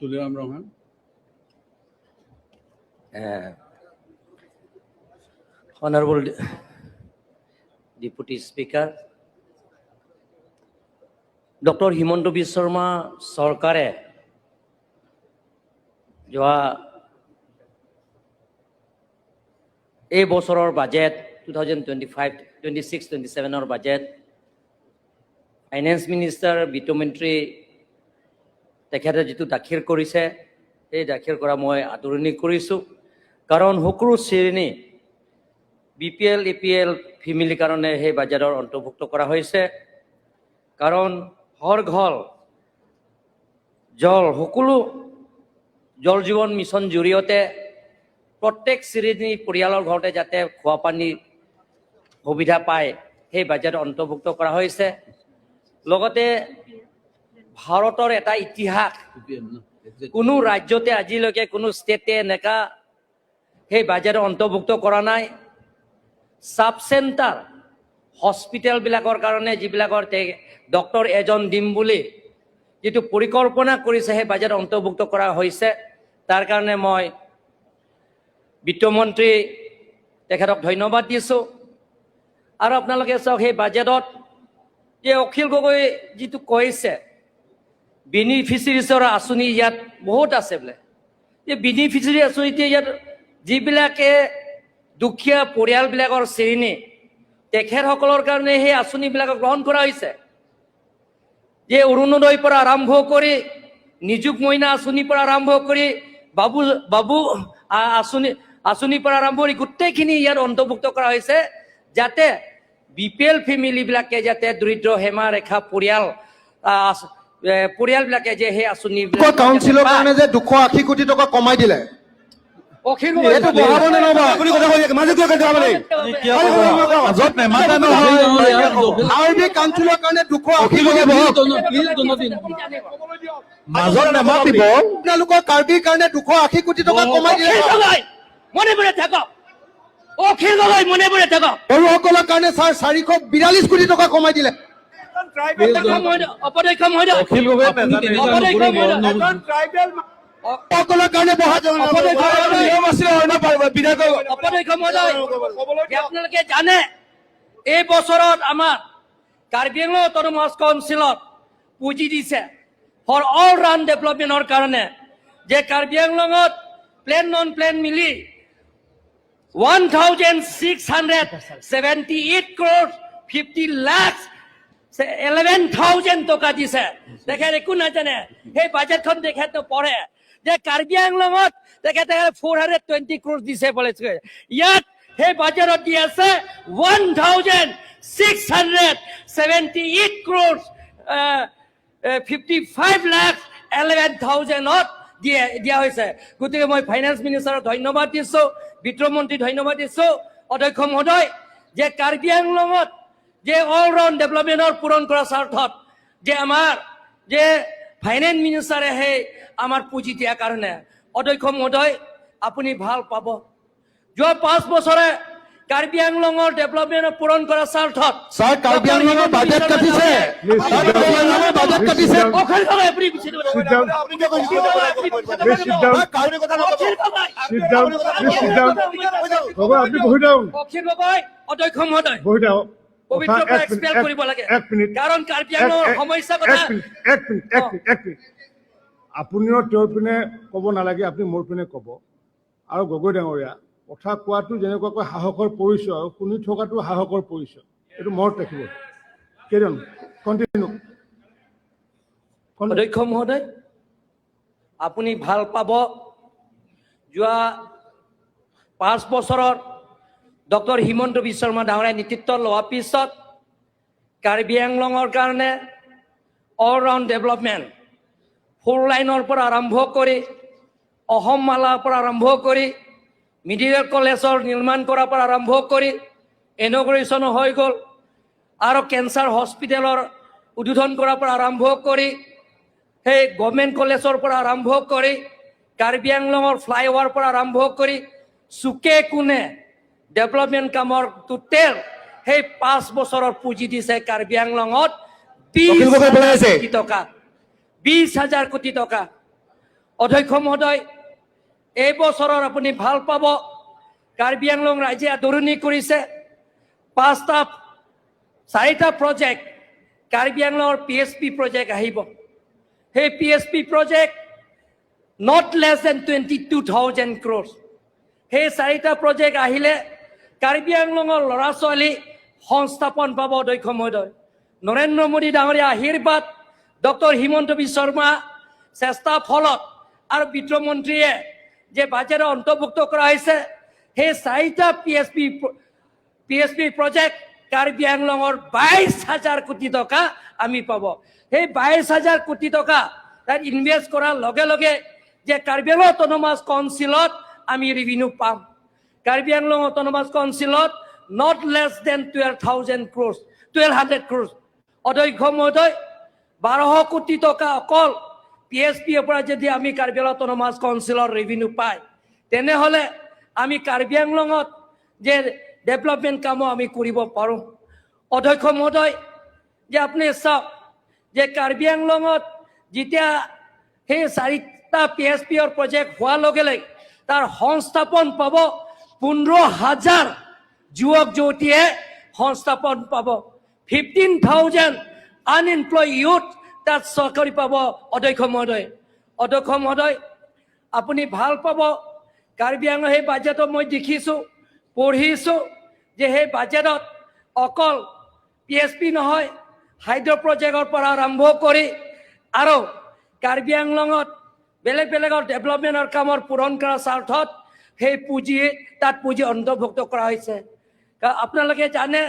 Tuliram Ronghang. Honorable Deputy Speaker, doctor Himanta Biswa Sarma চৰকাৰে যোৱা এই বছৰৰ বাজেট, 2025 26 27ৰ বাজেট, ফাইনেন্স মিনিষ্টাৰ, বিত্তমন্ত্ৰী তেখেতে যিটো দাখিল কৰিছে, সেই দাখিল কৰা মই আদৰণি কৰিছোঁ। কাৰণ সকলো শ্ৰেণী, বিপিএল, এপিএল ফেমিলিৰ কাৰণে সেই বাজেটৰ অন্তৰ্ভুক্ত কৰা হৈছে। কাৰণ হৰ ঘৰ জল, সকলো জল জীৱন মিছন জৰিয়তে প্ৰত্যেক শ্ৰেণী পৰিয়ালৰ ঘৰতে যাতে খোৱা পানী সুবিধা পায়, সেই বাজেট অন্তৰ্ভুক্ত কৰা হৈছে। লগতে ভাৰতৰ এটা ইতিহাস, APL, no? Exactly. কোনো ৰাজ্যতে আজিলৈকে, কোনো ষ্টেটে এনেকা সেই বাজেট অন্তৰ্ভুক্ত কৰা নাই। চাব চেণ্টাৰ হস্পিটেলবিলাকৰ কাৰণে যিবিলাকৰ ডক্তৰ এজন দিম বুলি যিটো পৰিকল্পনা কৰিছে, সেই বাজেট অন্তৰ্ভুক্ত কৰা হৈছে। তাৰ কাৰণে মই বিত্তমন্ত্ৰী তেখেতক ধন্যবাদ দিছোঁ। আৰু আপোনালোকে চাওক, সেই বাজেটত যে অখিল গগৈ যিটো কৈছে, বেনিফিচিয়াৰিছৰ আঁচনি ইয়াত বহুত আছে বোলে। এই বেনিফিচিয়াৰী আঁচনিতে ইয়াত যিবিলাকে দুখীয়া পৰিয়ালবিলাকৰ শ্ৰেণী, তেখেতসকলৰ কাৰণে সেই আঁচনিবিলাক গ্ৰহণ কৰা হৈছে। যে অৰুণোদয়ৰ পৰা আৰম্ভ কৰি, নিযুত মইনা আঁচনিৰ পৰা আৰম্ভ কৰি, বাবু বাবু আঁচনিৰ পৰা আৰম্ভ কৰি গোটেইখিনি ইয়াত অন্তৰ্ভুক্ত কৰা হৈছে, যাতে বিপিএল ফেমিলিবিলাকে, যাতে দৰিদ্ৰ সীমা ৰেখা পৰিয়াল পৰিয়ালবিলাকে যে সেই আঁচনিবিলাক কাউন্সিলৰ কাৰণে যে 280 কোটি টকা কমাই দিলে, অখিল এইটো বঢ়াব নে নবঢ়াব? আপুনি কথা কৈ থাকে, মাজত কিয় কাটিব আপুনি? মাজত নেমাতে নহয়। কাৰ্বি কাউন্সিলৰ কাৰণে 280 অখিল কোটি গগৈ বহক। Please do not in. মাজত নেমাতিব। আপোনালোকৰ কাৰ্বিৰ কাৰণে 280 কোটি টকা কমাই দিলে। অখিল গগৈ, মনে মনে থাকক। অখিল গগৈ, মনে মনে থাকক। বড়োসকলৰ কাৰণে ছাৰ 442 কোটি টকা কমাই দিলে। অধ্যক্ষ মহোদয়। অখিল গগৈ আপুনি তেনেকুৱা অধ্যক্ষ নকৰিব। মহোদয়। সকলৰ কাৰণে বঢ়াই নিয়ম আছিলে হয় ন বিধায়ক? অধ্যক্ষ মহোদয়, যে আপোনালোকে জানে, এই বছৰত আমাৰ কাৰ্বি আংলং অট'নমাছ কাউন্সিলত পুঁজি দিছে ফৰ অল ৰাউণ্ড ডেভেলপমেণ্টৰ কাৰণে, যে কাৰ্বি আংলঙত প্লেন নন প্লেন মিলি 1678 crore 50 lakh 11,000 টকা দিছে। তেখেত একো নাজানে। সেই বাজেটখন তেখেত পঢ়ে যে কাৰ্বি আংলঙত তেখেতে 420 ক্ৰ'ৰ দিছে বোলে। ইয়াত সেই বাজেটত দি আছে 1678 crore 55 lakh 11 থাউজেণ্ডত দিয়া হৈছে। গতিকে মই ফাইনেন্স মিনিষ্টাৰক ধন্যবাদ দিছোঁ, বিত্তমন্ত্ৰী ধন্যবাদ দিছোঁ, অধ্যক্ষ মহোদয়, যে কাৰ্বি আংলঙত যে অল ৰাউণ্ড ডেভেলপমেণ্টৰ পূৰণ কৰাৰ স্বাৰ্থত যে আমাৰ যে ফাইনেন্স মিনিষ্টাৰে সেই আমাৰ পুঁজি দিয়াৰ কাৰণে। অধ্যক্ষ মহোদয়, আপুনি ভাল পাব, যোৱা 5 বছৰে কাৰ্বি আংলঙৰ ডেভেলপমেণ্ট পূৰণ কৰাৰ স্বাৰ্থত ছাৰ, কাৰ্বি আংলঙৰ বাজেট কাটিছে। কাৰ্বি আংলঙৰ বাজেট কাটিছে। অখিল গগৈ, আপুনি গুচি যাব। Sit down. Please sit down. Akhil Gogoi. Sit down. Please sit down. Gogoi, আপুনি বহি দিয়ক। অখিল গগৈ, অধ্যক্ষ মহোদয়, বহি দিয়ক। পবিত্ৰ কথা পৰা এক মিনিট, এক্সপেল কৰিব লাগে। এক মিনিট। কাৰণ কাৰ্বি আংলঙৰ সমস্যা কথা এক মিনিট, এক মিনিট, এক মিনিট, এক মিনিট। আপুনিও তেওঁৰ পিনে ক'ব নালাগে, আপুনি মোৰ পিনে ক'ব। আৰু গগৈ ডাঙৰীয়া, কথা কোৱাটো যেনেকুৱাকৈ সাহসৰ পৰিচয়, শুনি থকাটো সাহসৰ পৰিচয়, এইটো মনত ৰাখিব। কেইজন কণ্টিনিউ। অধ্যক্ষ মহোদয়, আপুনি ভাল পাব, যোৱা 5 বছৰত ডক্টৰ হিমন্ত বিশ্ব শৰ্মা ডাঙৰীয়াই নেতৃত্ব লোৱাৰ পিছত কাৰ্বি আংলঙৰ কাৰণে অল ৰাউণ্ড ডেভেলপমেণ্ট, ফ'ৰ লাইনৰ পৰা আৰম্ভ কৰি, অসম মালাৰ পৰা আৰম্ভ কৰি, মেডিকেল কলেজৰ নিৰ্মাণ কৰাৰ পৰা আৰম্ভ কৰি, ইনঅগুৰেশ্যনো হৈ গ'ল, আৰু কেঞ্চাৰ হস্পিটেলৰ উদ্বোধন কৰাৰ পৰা আৰম্ভ কৰি, সেই গভৰ্ণমেণ্ট কলেজৰ পৰা আৰম্ভ কৰি, কাৰ্বি আংলঙৰ ফ্লাইঅভাৰ পৰা আৰম্ভ কৰি, চুকে কোণে ডেভেলপমেণ্ট কামৰ টোটেল সেই 5 বছৰৰ পুঁজি দিছে কাৰ্বি আংলঙত 20 অখিল গগৈ হাজাৰ পেলাই আছে। কোটি টকা, 20 হাজাৰ কোটি টকা। অধ্যক্ষ মহোদয়, এই বছৰৰ আপুনি ভাল পাব, কাৰ্বি আংলং ৰাইজে আদৰণি কৰিছে। পাঁচটা, চাৰিটা প্ৰজেক্ট কাৰ্বি আংলঙৰ পিএছপি প্ৰজেক্ট আহিব। সেই PSP project not less than 22,000 crores। সেই চাৰিটা প্ৰজেক্ট আহিলে কাৰ্বি আংলঙৰ ল'ৰা ছোৱালী সংস্থাপন পাব। অধ্যক্ষ মহোদয়, নৰেন্দ্ৰ মোদী ডাঙৰীয়া আশীৰ্বাদ, ডক্টৰ হিমন্ত বিশ্ব শৰ্মা চেষ্টাৰ ফলত আৰু বিত্তমন্ত্ৰীয়ে যে বাজেটত অন্তৰ্ভুক্ত কৰা হৈছে, সেই চাৰিটা পিএছপি প্ৰজেক্ট কাৰ্বি আংলঙৰ 22 হাজাৰ কোটি টকা আমি পাব। সেই 22 হাজাৰ কোটি টকা তাত ইনভেষ্ট কৰাৰ লগে লগে যে কাৰ্বি আংলং অট'নমাছ কাউন্সিলত আমি ৰেভিনিউ পাম। কাৰ্বি আংলং অট'নমাছ কাউন্সিলত not less than 12,000 crores, 1,200 crores। অধ্যক্ষ মহোদয়, 1200 কোটি টকা অকল পিএছপিৰ পৰা যদি আমি কাৰ্বি আংলং অট'নমাছ কাউন্সিলৰ ৰেভিনিউ পায়, তেনেহ'লে আমি কাৰ্বি আংলঙত যে ডেভেলপমেণ্ট কামো আমি কৰিব পাৰোঁ। অধ্যক্ষ মহোদয়, যে আপুনি চাওক যে কাৰ্বি আংলঙত যেতিয়া সেই চাৰিটা পিএছপিৰ প্ৰজেক্ট হোৱাৰ লগে লগে তাৰ সংস্থাপন পাব, 15 হাজাৰ যুৱক যুৱতীয়ে সংস্থাপন পাব। 15,000 আনএমপ্লয় ইউথ তাত চাকৰি পাব। অধ্যক্ষ মহোদয়, অধ্যক্ষ মহোদয়, আপুনি ভাল পাব, কাৰ্বি আংলং সেই বাজেটত মই দেখিছোঁ, পঢ়িছোঁ যে সেই বাজেটত অকল পিএছপি নহয়, হাইড্ৰ' প্ৰজেক্টৰ পৰা আৰম্ভ কৰি আৰু কাৰ্বি আংলঙত বেলেগ বেলেগৰ ডেভেলপমেণ্টৰ কামৰ পূৰণ কৰাৰ স্বাৰ্থত সেই পুঁজি তাত পুঁজি অন্তৰ্ভুক্ত কৰা হৈছে। আপোনালোকে জানে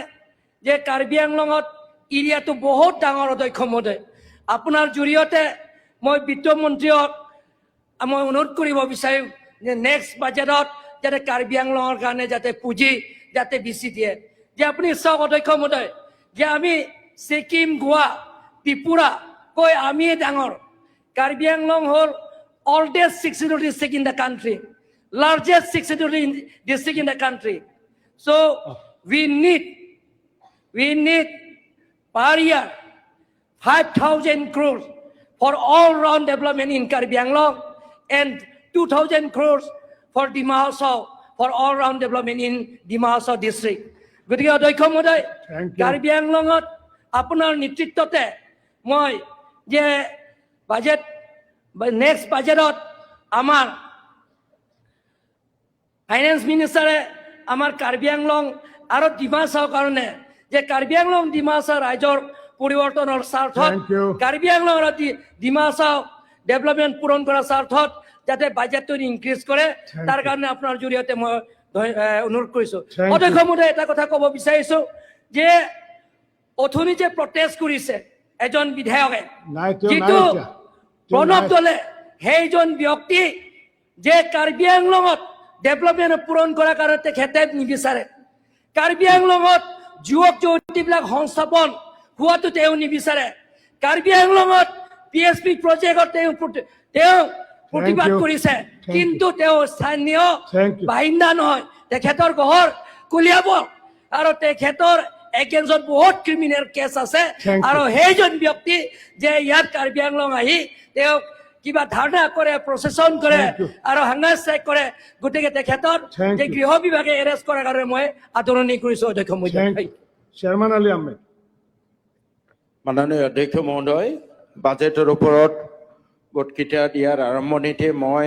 যে কাৰ্বি আংলঙত এৰিয়াটো বহুত ডাঙৰ। অধ্যক্ষ মহোদয়, আপোনাৰ জৰিয়তে মই বিত্তমন্ত্ৰীক মই অনুৰোধ কৰিব বিচাৰিম যে নেক্সট বাজেটত যাতে কাৰ্বি আংলঙৰ কাৰণে যাতে পুঁজি যাতে বেছি দিয়ে। যে আপুনি চাওক অধ্যক্ষ মহোদয়, যে আমি ছিকিম, গোৱা, ত্ৰিপুৰা কৈ আমিয়ে ডাঙৰ। কাৰ্বি আংলং হ'ল oldest Sixth Schedule district in the country, largest Sixth Schedule district in the country. So we need per year 5,000 crores for all-round development in Karbi Anglong and 2,000 crores for Dima Hasao, for all-round development in Dima Hasao district. গতিকে অধ্যক্ষ মহোদয়, Thank you. Karbi আংলঙত আপোনাৰ নেতৃত্বতে মই যে budget, next বাজেটত আমাৰ finance মিনিষ্টাৰে আমাৰ কাৰ্বি আংলং আৰু ডিমাচাৰ কাৰণে যে কাৰ্বি আংলং, ডিমাচা ৰাইজৰ পৰিৱৰ্তনৰ স্বাৰ্থত, Thank you. Karbi Anglong আৰু ডিমাচা ডেভেলপমেণ্ট পূৰণ কৰাৰ স্বাৰ্থত যাতে বাজেটটো ইনক্ৰিজ কৰে, Thank তাৰ you. কাৰণে আপোনাৰ জৰিয়তে মই অনুৰোধ কৰিছো। Thank you. অধ্যক্ষ মহোদয়, এটা কথা ক'ব বিচাৰিছো যে অথনি যে প্ৰটেষ্ট কৰিছে এজন বিধায়কে, নাই, তেওঁ নাই যিটো এতিয়া। তেওঁ প্ৰণৱ নাই। দলে, সেইজন ব্যক্তি যে কাৰ্বি আংলঙত ডেভেলপমেণ্ট পূৰণ কৰাৰ কাৰণে তেখেতে নিবিচাৰে, কাৰ্বি আংলঙত যুৱক যুৱতীবিলাক সংস্থাপন হোৱাটো তেওঁ নিবিচাৰে, কাৰ্বি আংলঙত পিএছপি প্ৰজেক্টত তেওঁ প্ৰতিবাদ you. কৰিছে, Thank you. কিন্তু তেওঁ স্থানীয় Thank you. বাসিন্দা নহয়। তেখেতৰ ঘৰ কলিয়াবৰ আৰু তেখেতৰ এগেইনষ্টত বহুত ক্ৰিমিনেল কেছ আছে। Thank you. আৰু সেইজন ব্যক্তি যে ইয়াত কাৰ্বি আংলং আহি তেওঁক কিবা ধাৰণা কৰে, প্ৰচেছন কৰে Thank you. আৰু হাংগাৰ ষ্ট্ৰাইক কৰে, গতিকে তেখেতৰ Thank যে you. গৃহ বিভাগে এৰেষ্ট কৰাৰ কাৰণে মই আদৰণি কৰিছো, অধ্যক্ষ মহোদয়। Thank you. Sherman Ali Ahmed. মাননীয় অধ্যক্ষ মহোদয়, বাজেটৰ ওপৰত বক্তৃতা দিয়াৰ আৰম্ভণিতে মই